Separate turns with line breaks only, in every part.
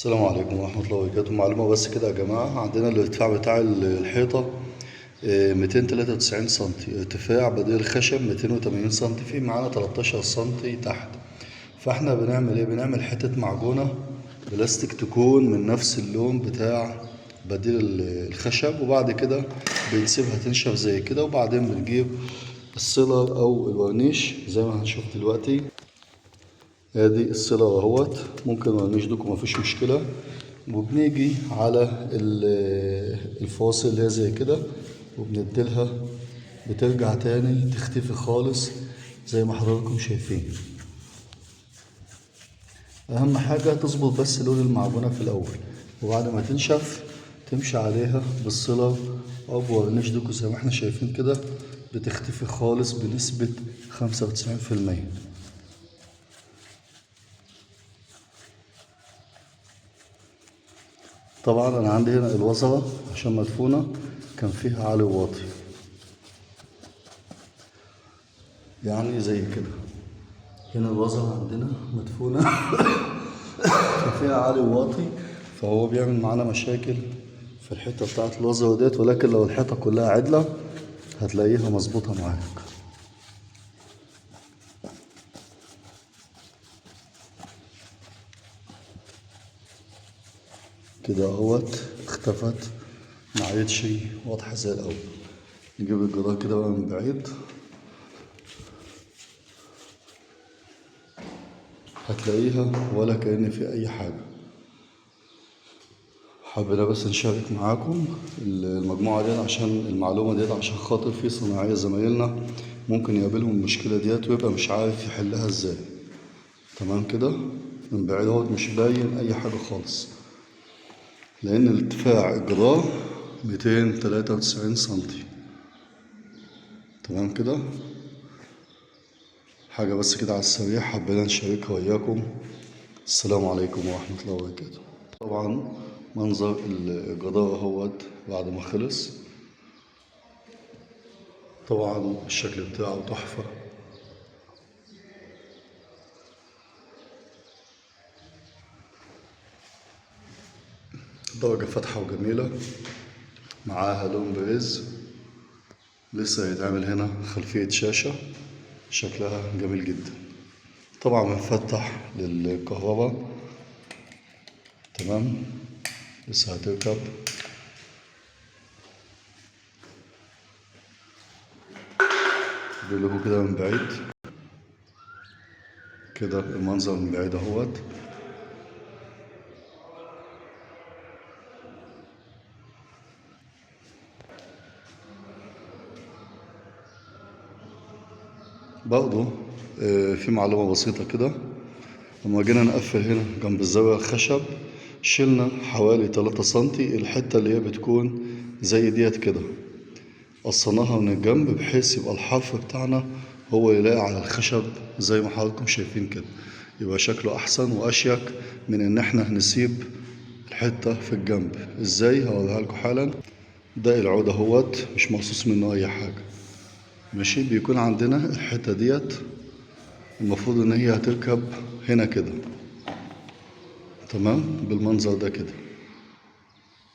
السلام عليكم ورحمة الله وبركاته. معلومة بس كده يا جماعة، عندنا الارتفاع بتاع الحيطة 293 سنتي، ارتفاع بديل الخشب 280 سنتي، في معانا 13 سنتي تحت. فاحنا بنعمل ايه؟ بنعمل حتة معجونة بلاستيك تكون من نفس اللون بتاع بديل الخشب، وبعد كده بنسيبها تنشف زي كده، وبعدين بنجيب ال sealer او الورنيش زي ما هنشوف دلوقتي. ادي ال sealer اهوت، ممكن ورنيش دوكو مفيش مشكلة. وبنيجي على الفاصل اللي هي زي كده وبنديلها، بترجع تاني تختفي خالص زي ما حضراتكم شايفين. اهم حاجة تظبط بس لون المعجونة في الاول، وبعد ما تنشف تمشي عليها بال sealer او بورنيش دوكو زي ما احنا شايفين كده، بتختفي خالص بنسبة 95%. طبعا انا عندي هنا الوزرة عشان مدفونة كان فيها عالي وواطي، يعني زي كده. هنا الوزرة عندنا مدفونة كان فيها عالي وواطي، فهو بيعمل معانا مشاكل في الحتة بتاعت الوزرة ديت، ولكن لو الحيطة كلها عدلة هتلاقيها مظبوطة معاك. كده اهوت اختفت، ما عادتش واضحة زي الأول. نجيب الجدار كده بقى من بعيد، هتلاقيها ولا كأن في أي حاجة. حابين بس نشارك معاكم المجموعة ديت عشان المعلومة ديت، عشان خاطر في صناعية زمايلنا ممكن يقابلهم المشكلة ديت ويبقى مش عارف يحلها ازاي. تمام كده من بعيد اهوت مش باين أي حاجة خالص، لأن ارتفاع الجدار 293 سنتي. تمام كده، حاجة بس كده على السريع حبينا نشاركها وإياكم. السلام عليكم ورحمة الله وبركاته. طبعا منظر الجدار اهوت بعد ما خلص، طبعا الشكل بتاعه تحفة. درجة فاتحة وجميلة، معاها لون بريز، لسه هيتعمل هنا خلفية شاشة شكلها جميل جدا. طبعا بنفتح للكهرباء، تمام، لسه هتركب. بيقولوا كده من بعيد كده المنظر من بعيد اهوت. برضو في معلومة بسيطة كده، لما جينا نقفل هنا جنب الزاوية الخشب شلنا حوالي 3 سنتي الحتة اللي هي بتكون زي ديت كده، قصيناها من الجنب بحيث يبقى الحرف بتاعنا هو يلاقي على الخشب زي ما حضراتكم شايفين كده، يبقى شكله أحسن وأشيك من إن احنا نسيب الحتة في الجنب. ازاي؟ هوريها لكم حالا. ده العود اهوت مش مقصوص منه أي حاجة، ماشي. بيكون عندنا الحتة ديت المفروض إن هي هتركب هنا كده، تمام، بالمنظر ده كده.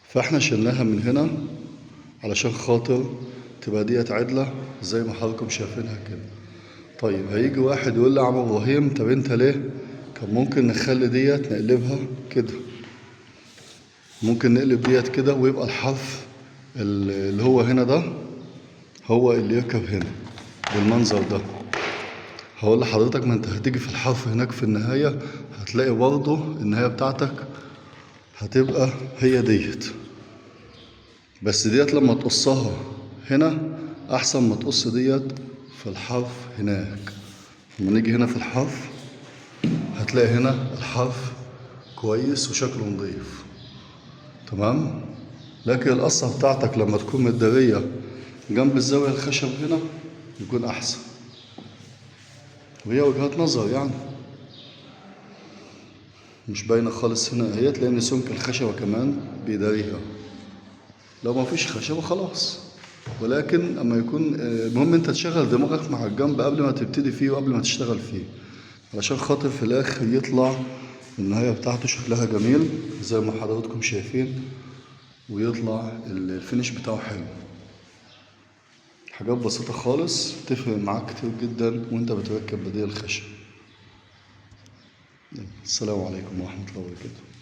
فاحنا شلناها من هنا علشان خاطر تبقى ديت عدلة زي ما حضراتكم شايفينها كده. طيب هيجي واحد يقول لي يا عم ابراهيم طب انت ليه كان ممكن نخلي ديت نقلبها كده، ممكن نقلب ديت كده ويبقى الحرف اللي هو هنا ده هو اللي يركب هنا بالمنظر ده. هقول لحضرتك ما انت هتيجي في الحرف هناك في النهاية هتلاقي برضه النهاية بتاعتك هتبقى هي ديت، بس ديت لما تقصها هنا احسن ما تقص ديت في الحرف هناك. لما نيجي هنا في الحرف هتلاقي هنا الحرف كويس وشكله نظيف، تمام. لكن القصة بتاعتك لما تكون متدارية جنب الزاوية الخشب هنا يكون أحسن، وهي وجهات نظر يعني، مش باينة خالص هنا اهيت لأن سمك الخشبة كمان بيداريها. لو ما فيش خشبة خلاص، ولكن أما يكون المهم أنت تشغل دماغك مع الجنب قبل ما تبتدي فيه وقبل ما تشتغل فيه، علشان خاطر في الآخر يطلع النهاية بتاعته شكلها جميل زي ما حضراتكم شايفين، ويطلع ال finish بتاعه حلو. حاجات بسيطة خالص تفرق معاك كتير جدا وانت بتركب بديل الخشب. السلام عليكم ورحمة الله وبركاته.